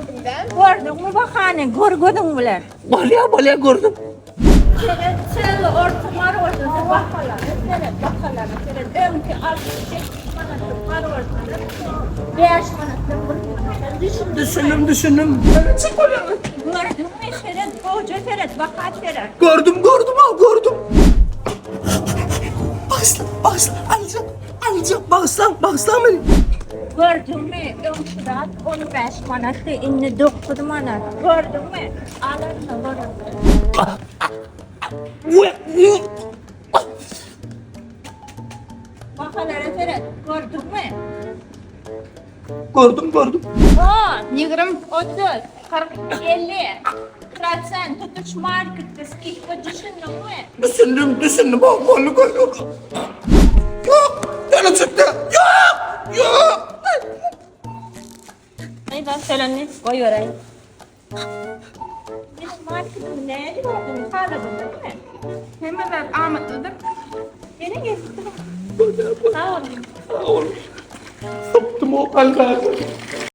Gördüň däl? Gördüňmi bahany? Gör gözüň bilen. Bolýa, bolýa gördüm. Seret, çyly orta marojnada bahalara seret, bahalara seret. Öňki 68 manatlyk marojnada 5 manatdan bir manatdan düşündüňmi? Düşündim, düşündim. Çyk bolýa. Gördüňmi? Seret, goja seret, baha seret. Gördüm, gördüm, al gördüm. Bagyşla, bagyşla, aljak, aljak, bagyşlaň, bagyşlaň meni. Gördüňmi? Öňki zat 15 manatdy, indi 9 manat. Gördüňmi? Alarmy, görersiň. Bahalara seret, gördüňmi? Gördüm, gördüm. 10, 20, 30, 40, 50 prosent tutuş marketde skidka düşündiňmi? Düşündim, düşündim. Bak, boldy, gördüm. Ýok, ýene çykdy. Ýok, ýok. Aý, bak, tölendi. Goýberäý. Meniň marketimi nädip aldyň? Haladyňmy? Hemme zat amatlydyr. Ýene gelip Sag boluň. Sag boluň. Sypdym o kalbäni.